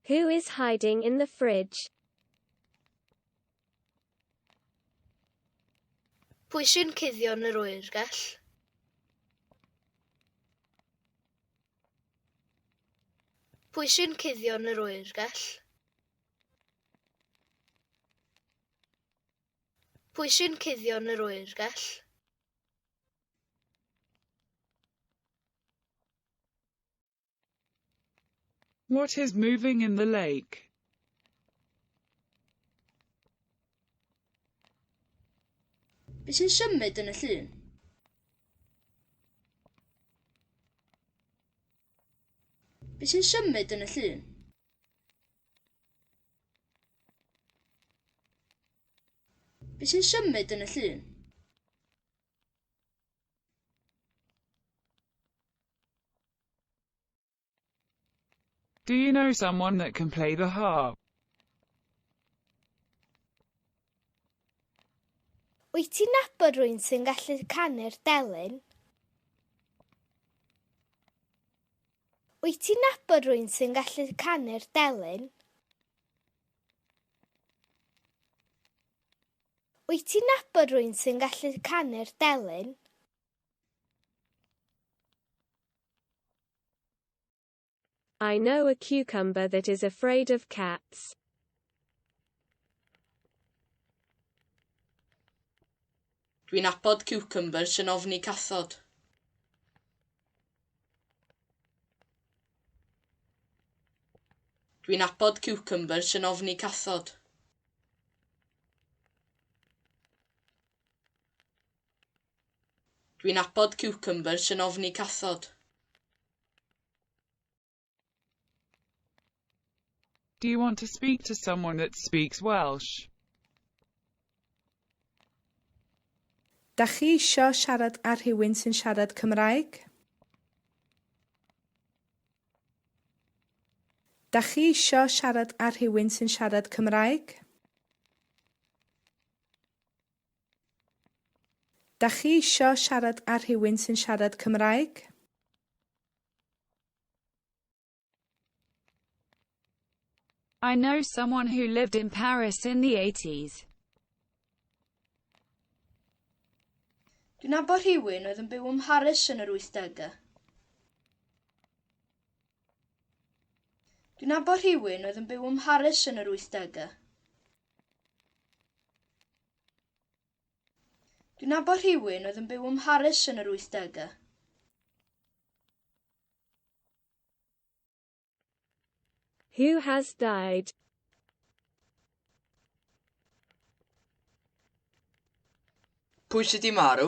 Who is hiding in the fridge? Pwy sy'n cuddio yn yr oergell? Pwy sy'n cuddio yn yr oergell? Pwy sy'n cuddio yn yr oergell? What is moving in the lake? Be sy'n symud yn y llun? Be sy'n symud yn y llun? Be sy'n symud yn y llun? Do you know someone that can play the harp? Wyt ti'n nabod rhywun sy'n gallu canu'r delyn? Wyt ti'n nabod rhywun sy'n gallu canu'r delyn? Wyt ti'n nabod rhywun sy'n gallu canu'r delyn? I know a cucumber that is afraid of cats. Dwi'n nabod ciwcymbyr sy'n ofni cathod. Dwi'n nabod ciwcymbyr sy'n ofni cathod. Dwi'n nabod ciwcymbyr sy'n ofni cathod. Do you want to speak to someone that speaks Welsh? Dach chi isio siarad â rhywun sy'n siarad Cymraeg? Dach chi isio siarad â rhywun sy'n siarad Cymraeg? Dach chi isio siarad â rhywun sy'n siarad Cymraeg? I know someone who lived in Paris in the 80s. Dwi'n nabod rhywun oedd yn byw ym Mharis yn yr wythdegau. Dwi'n nabod rhywun oedd yn byw ym Mharis yn yr wythdegau. Dwi'n nabod rhywun oedd yn byw ym Mharis yn yr wythdegau. Who has died? Pwy sydd 'di marw?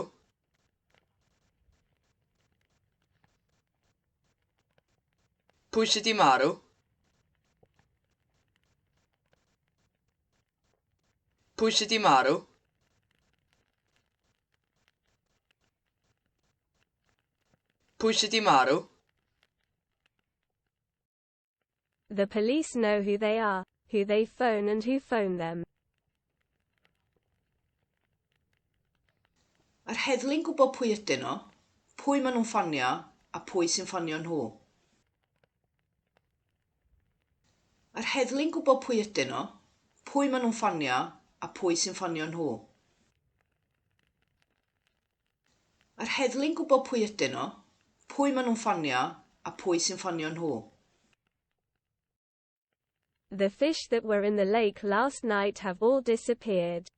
Pwy sydd 'di marw? Pwy sydd 'di marw? Pwy sydd 'di marw? The police know who they are, who they phone and who phone them. Mae'r heddlu'n gwybod pwy ydyn nhw, pwy maen nhw'n ffonio a pwy sy'n ffonio nhw. Mae'r heddlu'n gwybod pwy ydyn nhw, pwy maen nhw'n ffonio a pwy sy'n ffonio nhw. Mae'r heddlu'n gwybod pwy ydyn nhw, pwy maen nhw'n ffonio a pwy sy'n ffonio nhw. The fish that were in the lake last night have all disappeared.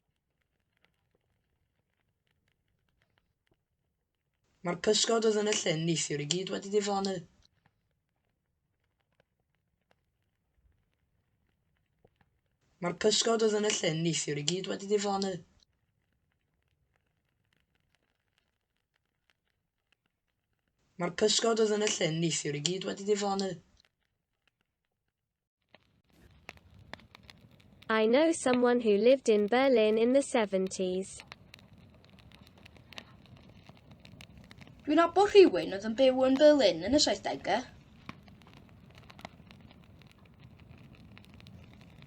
Mae'r pysgod oedd yn y llyn neithiwr i gyd wedi diflannu. Mae'r pysgod oedd yn y llyn neithiwr i gyd wedi diflannu. Mae'r pysgod oedd yn y llyn neithiwr i gyd wedi diflannu. I know someone who lived in Berlin in the 70s. Dwi'n nabod rhywun oedd yn byw yn Berlin yn y saithdegau.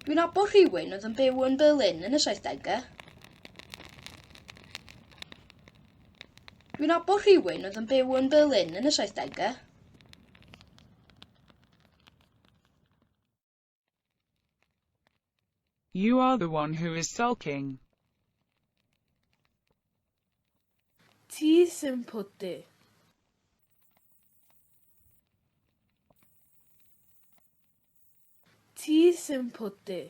Dwi'n nabod rhywun oedd yn byw yn Berlin yn y saithdegau. Dwi'n nabod rhywun oedd yn byw yn Berlin yn y saithdegau. You are the one who is sulking. Ti sy'n pwdu. Ti sy'n pwdu.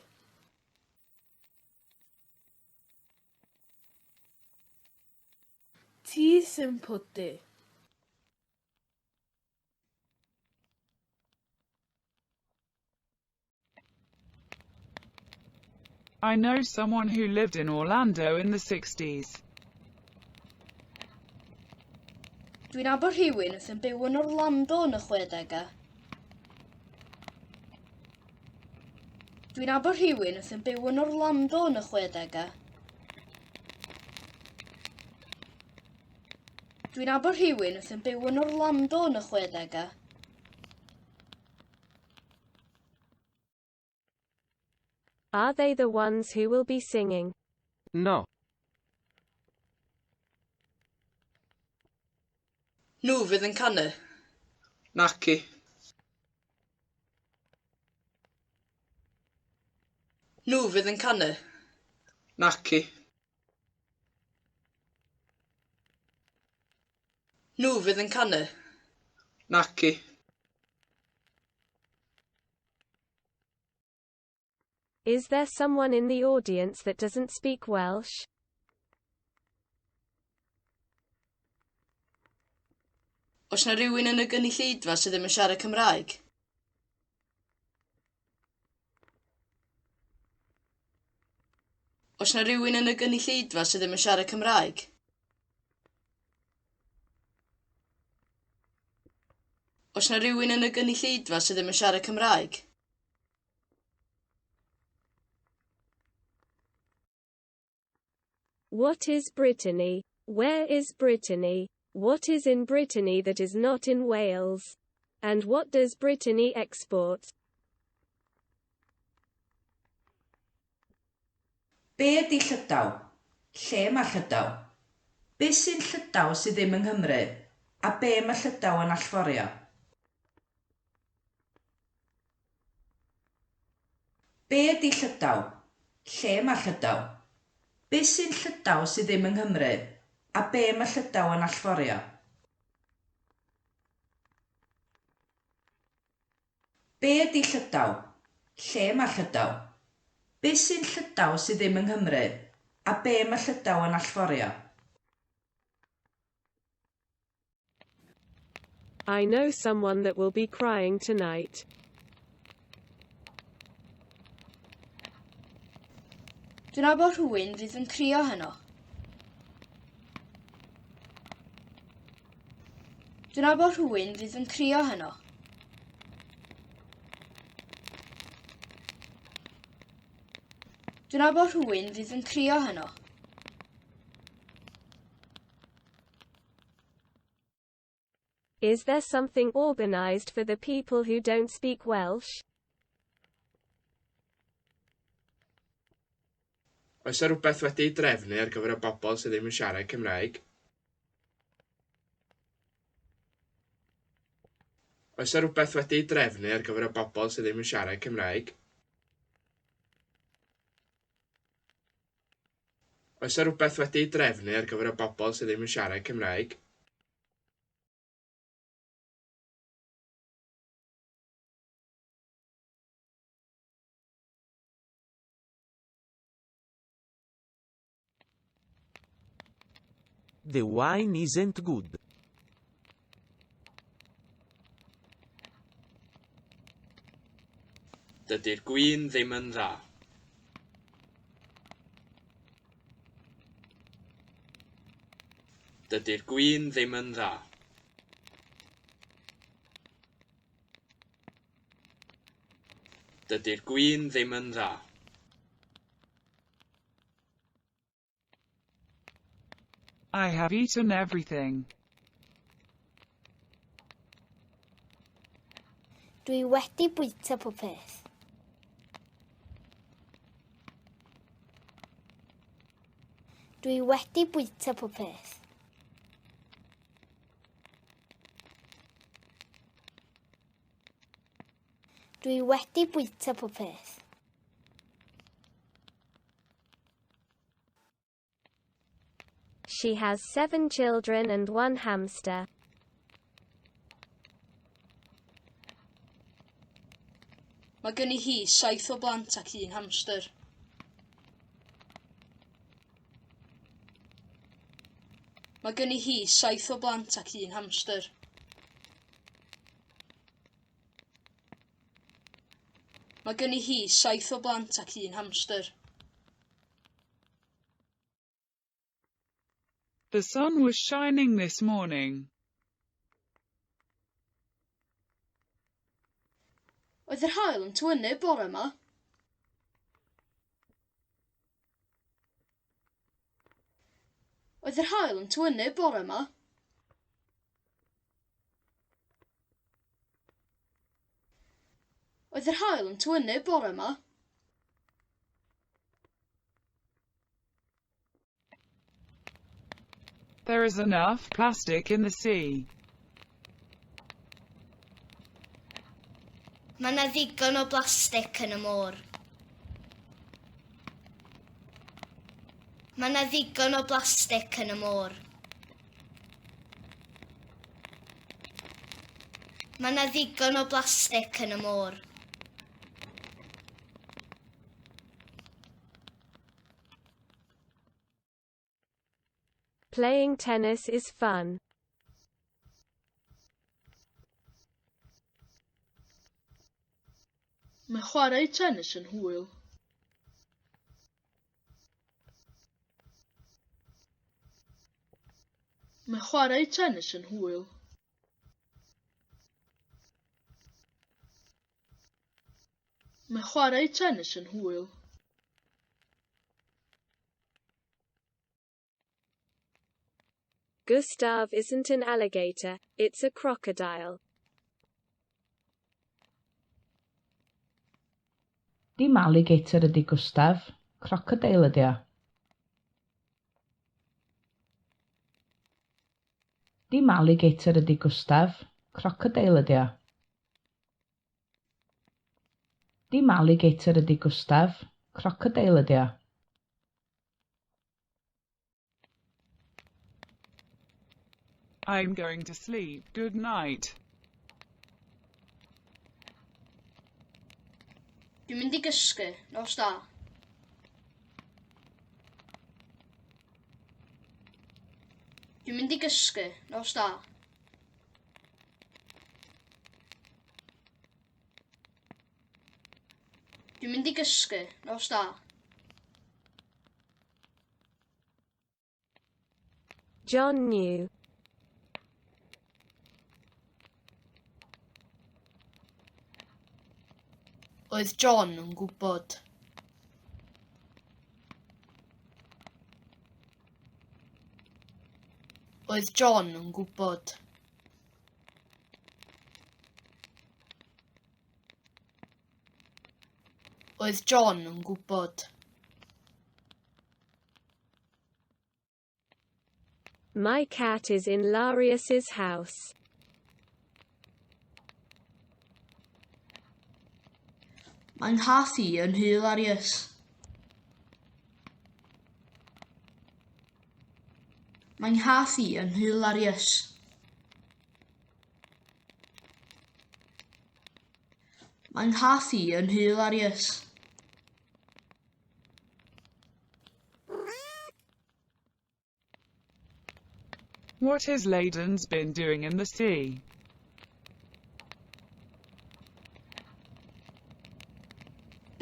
Ti sy'n pwdu. I know someone who lived in Orlando in the 60s. Dwi'n nabod rhywun oedd yn byw yn Orlando yn y 60au. Dwi'n nabod rhywun oedd yn byw yn Orlando yn y 60au. Dwi'n nabod rhywun oedd yn byw yn Orlando yn y 60au. Are they the ones who will be singing? No. Nhw fydd yn canu. Naci. Nhw fydd yn canu. Naci. Nhw fydd yn canu. Naci. Is there someone in the audience that doesn't speak Welsh? Oes 'na rywun yn y gynulleidfa sydd ddim yn siarad Cymraeg? Oes 'na rywun yn y gynulleidfa sydd ddim yn siarad Cymraeg? Oes 'na rywun yn y gynulleidfa sydd ddim yn siarad Cymraeg? What is Brittany? Where is Brittany? What is in Brittany that is not in Wales? And what does Brittany export? Be ydy Llydaw? Lle mae Llydaw? Be sy'n Llydaw sydd ddim yng Nghymru? A be mae Llydaw yn allforio? Be ydy Llydaw? Lle mae Llydaw? Be sy'n Llydaw sydd ddim yng Nghymru? A be mae Llydaw yn allforio? Be ydy Llydaw? Lle mae Llydaw? Be sy'n Llydaw sydd ddim yng Nghymru? A be mae Llydaw yn allforio? I know someone that will be crying tonight. Dwi'n nabod rhywun fydd yn crio heno. Dwi'n nabod rhywun fydd yn crio heno. Dwi'n nabod rhywun fydd yn crio heno. Is there something organized for the people who don't speak Welsh? Oes 'na rywbeth wedi'i drefnu ar gyfer y bobl sydd ddim yn siarad Cymraeg? Oes 'na rywbeth wedi'i drefnu ar gyfer y bobl sydd ddim yn siarad Cymraeg? Oes 'na rywbeth wedi'i drefnu ar gyfer y bobl sydd ddim yn siarad Cymraeg? The wine isn't good. Dydy'r gwin ddim yn dda. Dydy'r gwin ddim yn dda. Dydy'r gwin ddim yn dda. I have eaten everything. Dwi wedi bwyta pob peth. Dwi wedi bwyta pob peth. Dwi wedi bwyta pob peth. She has 7 children and 1 hamster. Mae gynni hi 7 o blant ac un hamster. Mae gynni hi 7 o blant ac un hamster. Mae gynni hi 7 o blant ac un hamster. The sun was shining this morning. Oedd yr haul yn tywynnu bore yma? Oedd yr haul yn tywynnu bore yma? Oedd yr haul yn tywynnu bore yma? There is enough plastic in the sea. Mae yna ddigon o blastig yn y môr. Mae yna ddigon o blastig yn y môr. Mae yna ddigon o blastig yn y môr. Playing tennis is fun. Mae chwarae tennis yn hwyl. Mae chwarae tennis yn hwyl. Mae chwarae tennis yn hwyl. Gustav isn't an alligator, it's a crocodile. Dim alligator ydy Gustav, crocodile ydy o. Dim alligator ydy Gustav, crocodile ydy o. Dim alligator ydy Gustav, crocodile ydy o. I'm going to sleep. Good night. Dwi'n mynd i gysgu. Nos da. Dwi'n mynd i gysgu. Nos da. Dwi'n mynd i gysgu. Nos da. John knew. Oedd John yn gwybod. Oedd John yn gwybod. Oedd John yn gwybod. My cat is in Larius's house. Mae 'nghath i yn nhŷ Larius. Mae 'nghath i yn nhŷ Larius. Mae 'nghath i yn nhŷ Larius. What has Laden's been doing in the sea?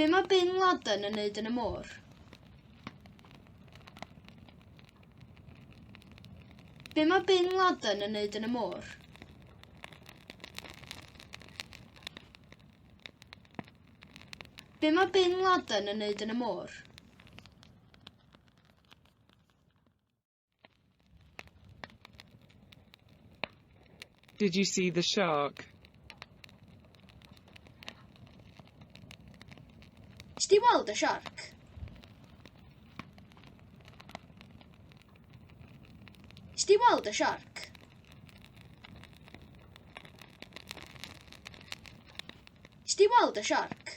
Be mae Bin Laden yn neud yn y môr? Be mae Bin Laden yn neud yn y môr? Be mae Bin Laden yn neud yn y môr? Did you see the shark? Nes di weld y siarc? Nes di weld y siarc? Nes di weld y siarc?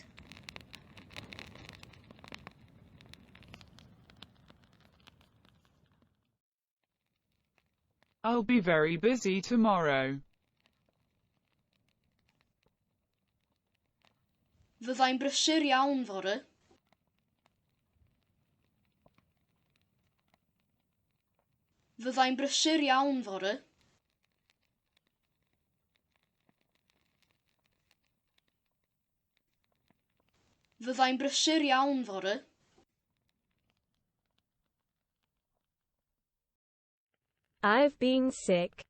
I'll be very busy tomorrow. Fyddai'n brysur iawn fory. Fyddai'n brysur iawn fory. Fyddai'n brysur iawn fory. I've been sick.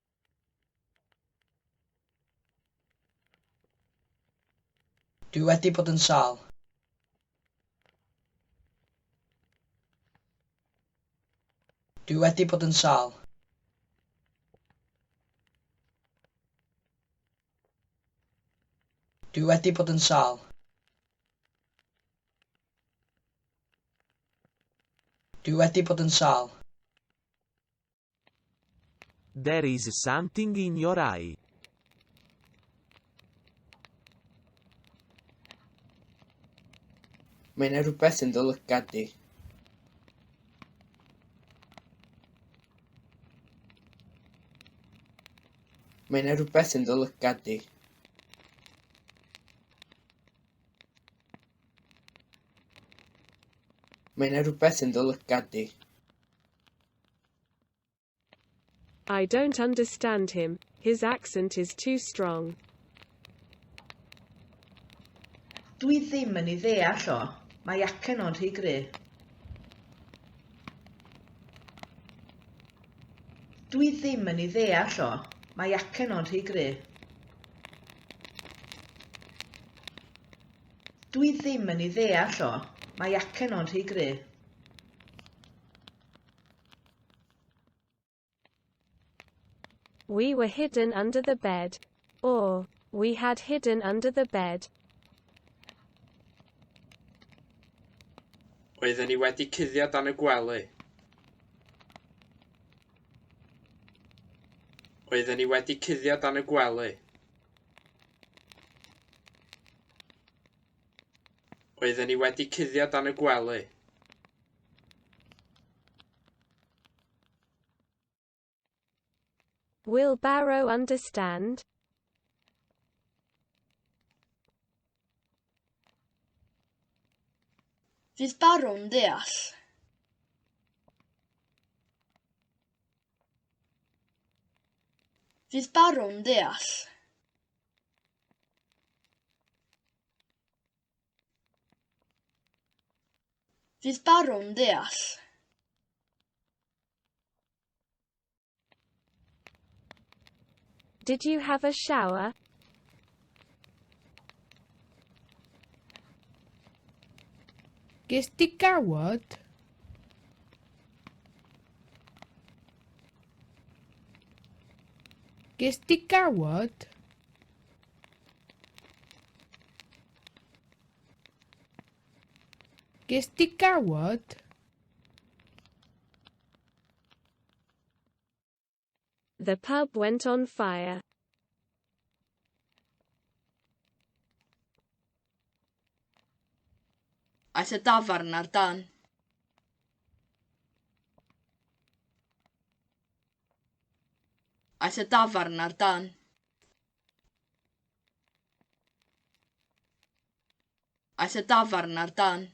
Dwi wedi bod yn sâl. Dwi wedi bod yn sâl. Dwi wedi bod yn sâl. Dwi wedi bod yn sâl. There is something in your eye. Mae 'na rhywbeth yn dy lygad di. Mae 'na rhywbeth yn dy lygad di. Mae 'na rhywbeth yn dy lygad di. I don't understand him, his accent is too strong. Dwi ddim yn ei ddeall o. Mae acen o'n rhy gry. Dwi ddim yn ei ddeall o. Mae acen o'n rhy gry. Dwi ddim yn ei ddeall o. Mae acen o'n rhy gry. We were hidden under the bed. Or, we had hidden under the bed. Oedden ni wedi cuddio dan y gwely. Oedden ni wedi cuddio dan y gwely. Oedden ni wedi cuddio dan y gwely. Will Barrow understand? Fydd Barrow'n deall? Fydd Barrow'n deall? Fydd Barrow'n deall? Did you have a shower? Ges di gawod? Ges di gawod? Ges di gawod? The pub went on fire. Aeth y dafarn ar dân. Aeth y dafarn ar dân. Aeth y dafarn ar dân.